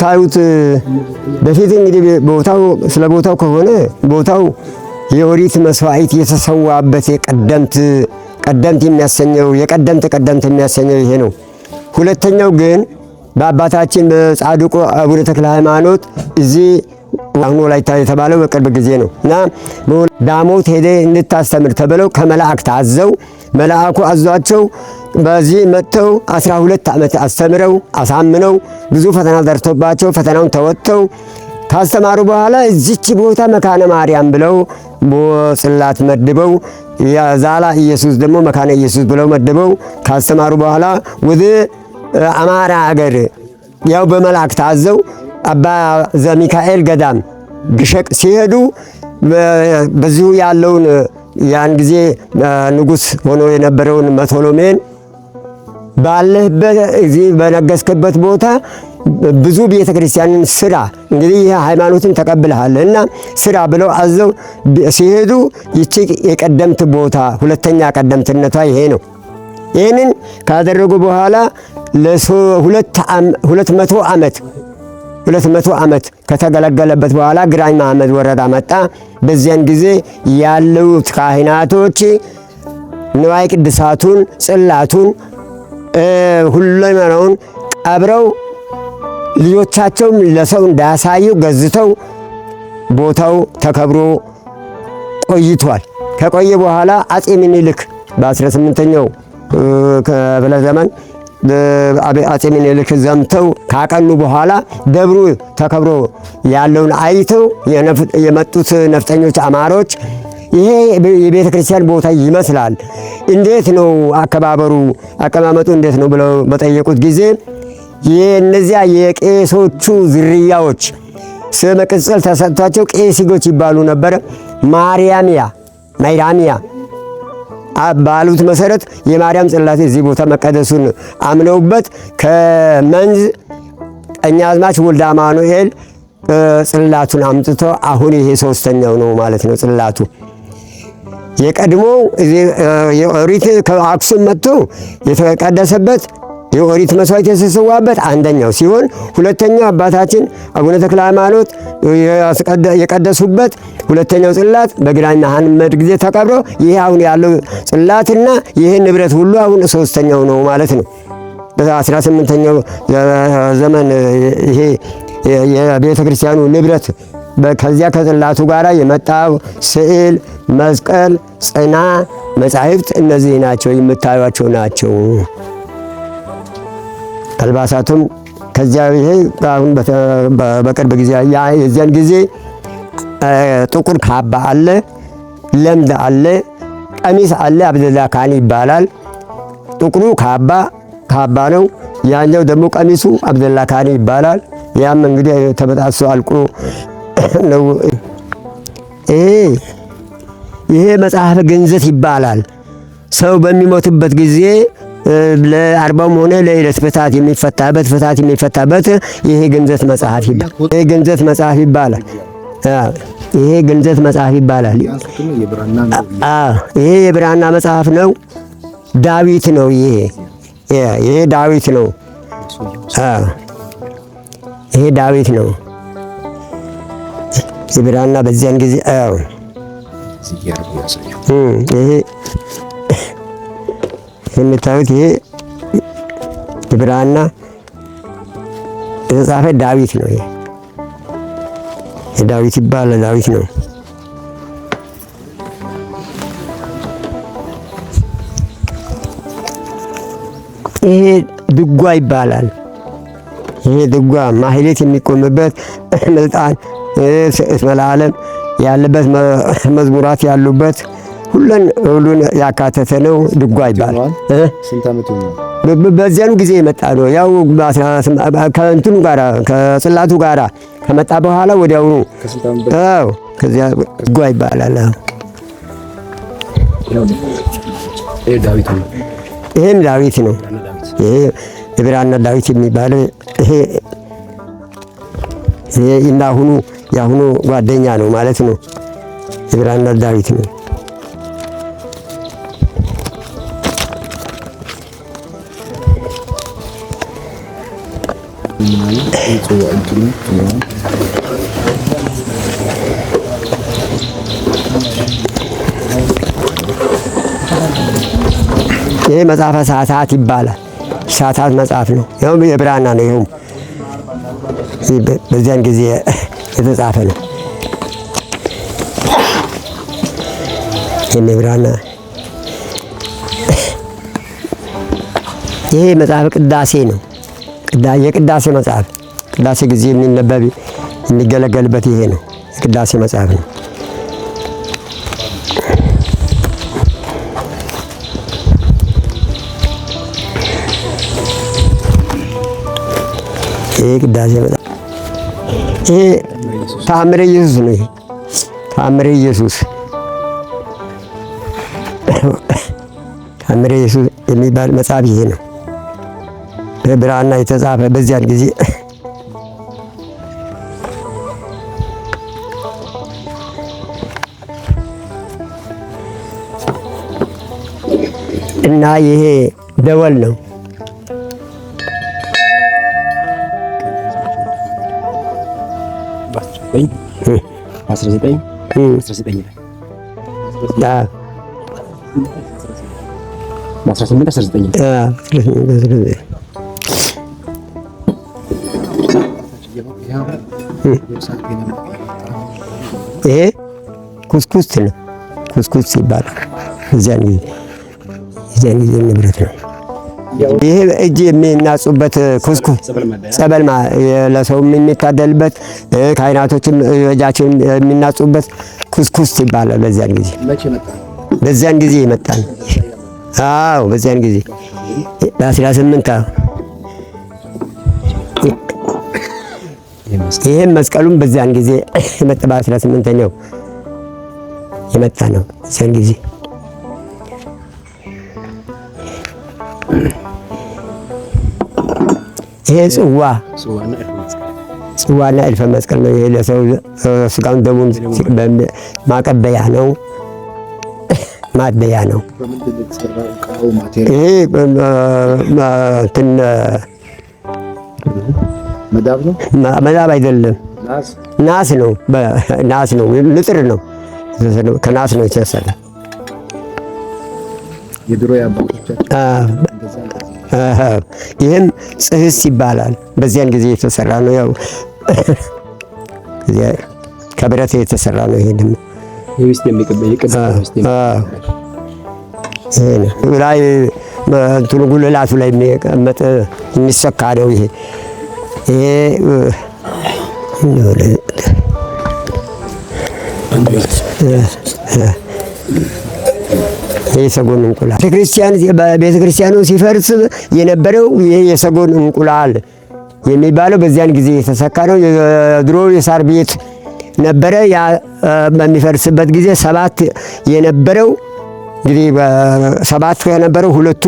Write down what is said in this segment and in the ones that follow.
የምታዩት በፊት እንግዲህ ቦታው ስለ ቦታው ከሆነ ቦታው የኦሪት መስዋዕት የተሰዋበት የቀደምት ቀደምት የሚያሰኘው የቀደምት ቀደምት የሚያሰኘው ይሄ ነው። ሁለተኛው ግን በአባታችን በጻድቁ አቡነ ተክለ ሃይማኖት እዚህ አሁን ወላይታ የተባለው በቅርብ ጊዜ ነው እና ዳሞት ሄደ እንድታስተምር ተብለው ከመላእክት አዘው መልአኩ አዟቸው በዚህ መጥተው 12 ዓመት አስተምረው አሳምነው ብዙ ፈተና ደርሶባቸው ፈተናውን ተወጥተው ካስተማሩ በኋላ እዚች ቦታ መካነ ማርያም ብለው ጽላት መድበው የዛላ ኢየሱስ ደግሞ መካነ ኢየሱስ ብለው መድበው ካስተማሩ በኋላ ወደ አማራ አገር ያው በመላእክት አዘው አባ ዘሚካኤል ገዳም ግሸቅ ሲሄዱ በዚሁ ያለውን ያን ጊዜ ንጉሥ ሆኖ የነበረውን መቶሎሜን ባለህበት እዚህ በነገስክበት ቦታ ብዙ ቤተ ክርስቲያንን ስራ፣ እንግዲህ ይህ ሃይማኖትን ተቀብለሃል እና ስራ ብለው አዘው ሲሄዱ ይቺ የቀደምት ቦታ ሁለተኛ ቀደምትነቷ ይሄ ነው። ይህንን ካደረጉ በኋላ 200 ዓመት 200 ዓመት ከተገለገለበት በኋላ ግራኝ መሐመድ ወረዳ መጣ። በዚያን ጊዜ ያሉት ካህናቶች ንዋየ ቅድሳቱን ጽላቱን ሁለመናውን ቀብረው ልጆቻቸውም ለሰው እንዳያሳዩ ገዝተው ቦታው ተከብሮ ቆይቷል። ከቆየ በኋላ አጼ ምኒልክ በ18ኛው ክፍለ ዘመን አጼ ምኒልክ ዘምተው ካቀኑ በኋላ ደብሩ ተከብሮ ያለውን አይተው የመጡት ነፍጠኞች አማሮች ይሄ የቤተ ክርስቲያን ቦታ ይመስላል፣ እንዴት ነው አከባበሩ፣ አቀማመጡ እንዴት ነው ብለው በጠየቁት ጊዜ የእነዚያ የቄሶቹ ዝርያዎች ስመ ቅጽል ተሰጥቷቸው ቄሲጎች ይባሉ ነበረ። ማርያሚያ ማይራሚያ ባሉት መሰረት የማርያም ጽላት እዚህ ቦታ መቀደሱን አምነውበት ከመንዝ ቀኛዝማች ወልደ አማኑኤል ጽላቱን አምጥቶ አሁን ይሄ ሶስተኛው ነው ማለት ነው። ጽላቱ የቀድሞው የኦሪት ከአክሱም መጥቶ የተቀደሰበት የኦሪት መስዋዕት የተሰዋበት አንደኛው ሲሆን፣ ሁለተኛው አባታችን አቡነ ተክለ ሃይማኖት የቀደሱበት ሁለተኛው ጽላት በግራኝ መሐመድ ጊዜ ተቀብሮ ይሄ አሁን ያለው ጽላትና ይሄ ንብረት ሁሉ አሁን ሶስተኛው ነው ማለት ነው። በ18ኛው ዘመን ይሄ የቤተ ክርስቲያኑ ንብረት ከዚያ ከጽላቱ ጋር የመጣው ስዕል፣ መስቀል፣ ጽና፣ መጻሕፍት እነዚህ ናቸው የምታዩቸው ናቸው። አልባሳቱም ከዚያ ይሄ አሁን በቅርብ ጊዜ የዚያን ጊዜ ጥቁር ካባ አለ፣ ለምድ አለ፣ ቀሚስ አለ። አብደላ ካን ይባላል። ጥቁሩ ካባ ካባ ነው። ያኛው ደግሞ ቀሚሱ አብደላ ካኒ ይባላል። ያም እንግዲህ ተበጣጥሶ አልቆ ነው። ይሄ ይሄ መጽሐፈ ግንዘት ይባላል። ሰው በሚሞትበት ጊዜ ለአርባውም ሆነ ለዕለት ፍታት የሚፈታበት ፍታት የሚፈታበት ይሄ ግንዘት መጽሐፍ ይባላል። ይሄ ግንዘት መጽሐፍ ይባላል። ይሄ ግንዘት መጽሐፍ ይባላል። ይሄ የብራና መጽሐፍ ነው። ዳዊት ነው። ይሄ ይሄ ዳዊት ነው። ይሄ ዳዊት ነው። የብራና በዚያን ጊዜ ይሄ የምታዩት ይሄ የብራና የተጻፈ ዳዊት ነው። ይሄ ዳዊት ይባላል። ዳዊት ነው። ይሄ ድጓ ይባላል። ይሄ ድጓ ማህሌት የሚቆምበት ምልጣን እስመ ለዓለም ያለበት መዝሙራት ያሉበት ሁሉን ሁሉን ያካተተ ነው። ድጓ ይባላል። በዚያኑ ጊዜ የመጣ ነው። ያው ከእንትኑ ጋራ ከጽላቱ ጋራ ከመጣ በኋላ ወዲያውኑ አዎ፣ ከዚያ ድጓ ይባላል። ይሄም ዳዊት ነው። ይሄ የብራና ዳዊት የሚባለው ይሄ ይሄ የአሁኑ ጓደኛ ነው ማለት ነው። የብራና ዳዊት ነው። ይሄ መጽሐፈ ሰዓታት ይባላል። ሰዓታት መጽሐፍ ነው። ይኸውም የብራና ነው። ይኸውም በዚያን ጊዜ የተጻፈ ነው። ይህም የብራና ይሄ መጽሐፍ ቅዳሴ ነው። የቅዳሴ መጽሐፍ ቅዳሴ ጊዜ የሚነበብ የሚገለገልበት ይሄ ነው። የቅዳሴ መጽሐፍ ነው። ይሄ ቅዳሴ መጽሐፍ ይሄ ተአምረ ኢየሱስ ነው። ይሄ ተአምረ ኢየሱስ ተአምረ ኢየሱስ የሚባል መጽሐፍ ይሄ ነው። በብራና የተጻፈ በዚያን ጊዜ እና ይሄ ደወል ነው። ይሄ ኩስኩስት ነው። ኩስኩስት ይባላል። እዚያን ጊዜ ንብረት ነው። ይሄ እጅ የሚናጹበት ኩስኩስ ጸበል ለሰው የሚታደልበት ካህናቶችም እጃቸውን የሚናጹበት ኩስኩስት ይባላል። በዚያን ጊዜ ይመጣል። አዎ በዚያን ጊዜ በ18 ይሄም መስቀሉም በዚያን ጊዜ የመጣ በ18ኛው የመጣ ነው። በዚያን ጊዜ ይሄ ጽዋ ጽዋና እልፈ መስቀል ነው። ይሄ ለሰው ስጋውን ደሙን ማቀበያ ነው፣ ማደያ ነው። ይሄ እንትን መዳብ አይደለም፣ ናስ ነው። ናስ ነው፣ ንጥር ነው፣ ከናስ ነው የተሰራ። ይህም ጽህስ ይባላል። በዚያን ጊዜ የተሰራ ነው። ያው ከብረት የተሰራ ነው። ይሄ ደግሞ ላይ እንትኑ ጉልላቱ ላይ የሚቀመጥ የሚሰካ ነው። ይሄ ይሄ የሰጎን እንቁላል ቤተክርስቲያኑ ሲፈርስ የነበረው ይሄ የሰጎን እንቁላል የሚባለው በዚያን ጊዜ የተሰካ ነው። የድሮ የሳር ቤት ነበረ። ያ በሚፈርስበት ጊዜ ሰባት የነበረው እንግዲህ ሰባት ከነበረው ሁለቱ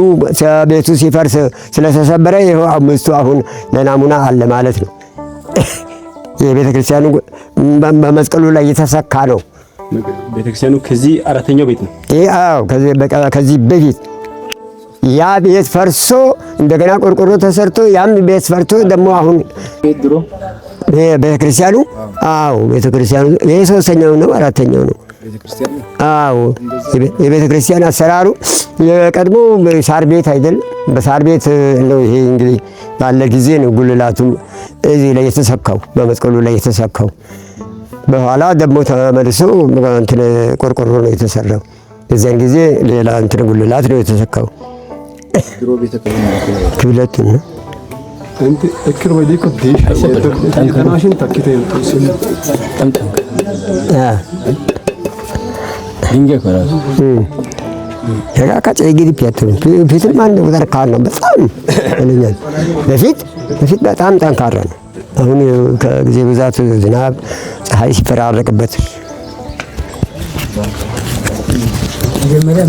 ቤቱ ሲፈርስ ስለተሰበረ ይኸው አምስቱ አሁን ለናሙና አለ ማለት ነው። የቤተ ክርስቲያኑ በመስቀሉ ላይ የተሰካ ነው። ቤተክርስቲያኑ ከዚህ አራተኛው ቤት ነው። አዎ ከዚህ በፊት ያ ቤት ፈርሶ እንደገና ቆርቆሮ ተሰርቶ ያም ቤት ፈርሶ ደግሞ አሁን ቤተክርስቲያኑ አዎ ቤተክርስቲያኑ ይሄ ሶስተኛው ነው አራተኛው ነው። አዎ የቤተክርስቲያን አሰራሩ የቀድሞ ሳር ቤት አይደል? በሳር ቤት ነው። ይሄ እንግዲህ ባለ ጊዜ ነው ጉልላቱ እዚህ ላይ የተሰካው በመስቀሉ ላይ የተሰካው። በኋላ ደግሞ ተመልሶ እንትን ቆርቆሮ ነው የተሰራው። የዚያን ጊዜ ሌላ እንትን ጉልላት ነው የተሰካው። ክብለቱ ነው። በጣም በፊት በፊት በጣም ጠንካራ ነው። አሁን ከጊዜ ብዛት ዝናብ፣ ፀሐይ ሲፈራረቅበት መጀመሪያ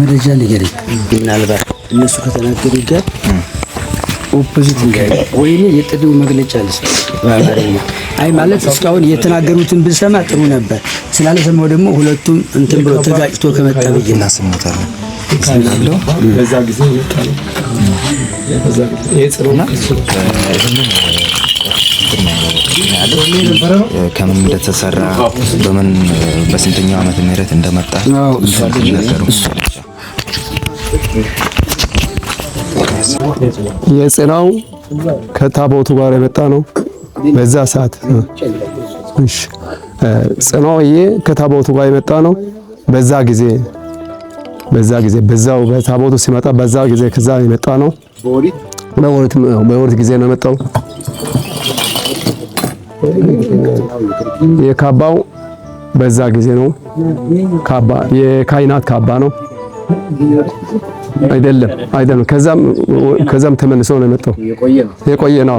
መረጃ ንገረኝ። ምናልባት እነሱ ከተናገሩ ጋር opposite እንዳይ ወይኔ የጥሪው መግለጫ ልስጥ በአማርኛ። አይ ማለት እስካሁን የተናገሩትን ብንሰማ ጥሩ ነበር። ስላልሰማው ደግሞ ሁለቱም እንትን ብሎ ተጋጭቶ ከመጣ ብዬ እናሰሙታለን። በዛ ጊዜ የመጣ ነው። በዛ ጊዜ ይሄ ጽናው ከምን እንደተሰራ፣ በምን በስንተኛው ዓመተ ምህረት እንደመጣ ነገሩ። የጽናው ከታቦቱ ጋር የመጣ ነው። በዛ ሰዓት እሺ፣ ጽናው ይሄ ከታቦቱ ጋር የመጣ ነው። በዛ ጊዜ በዛው በታቦቱ ሲመጣ በዛ ጊዜ ከዛ የመጣ ነው። በኦሪት ጊዜ ነው የመጣው። የካባው በዛ ጊዜ ነው። ካባ የካህናት ካባ ነው። አይደለም፣ አይደለም። ከዛም ተመልሶ ነው የመጣው። የቆየ ነው።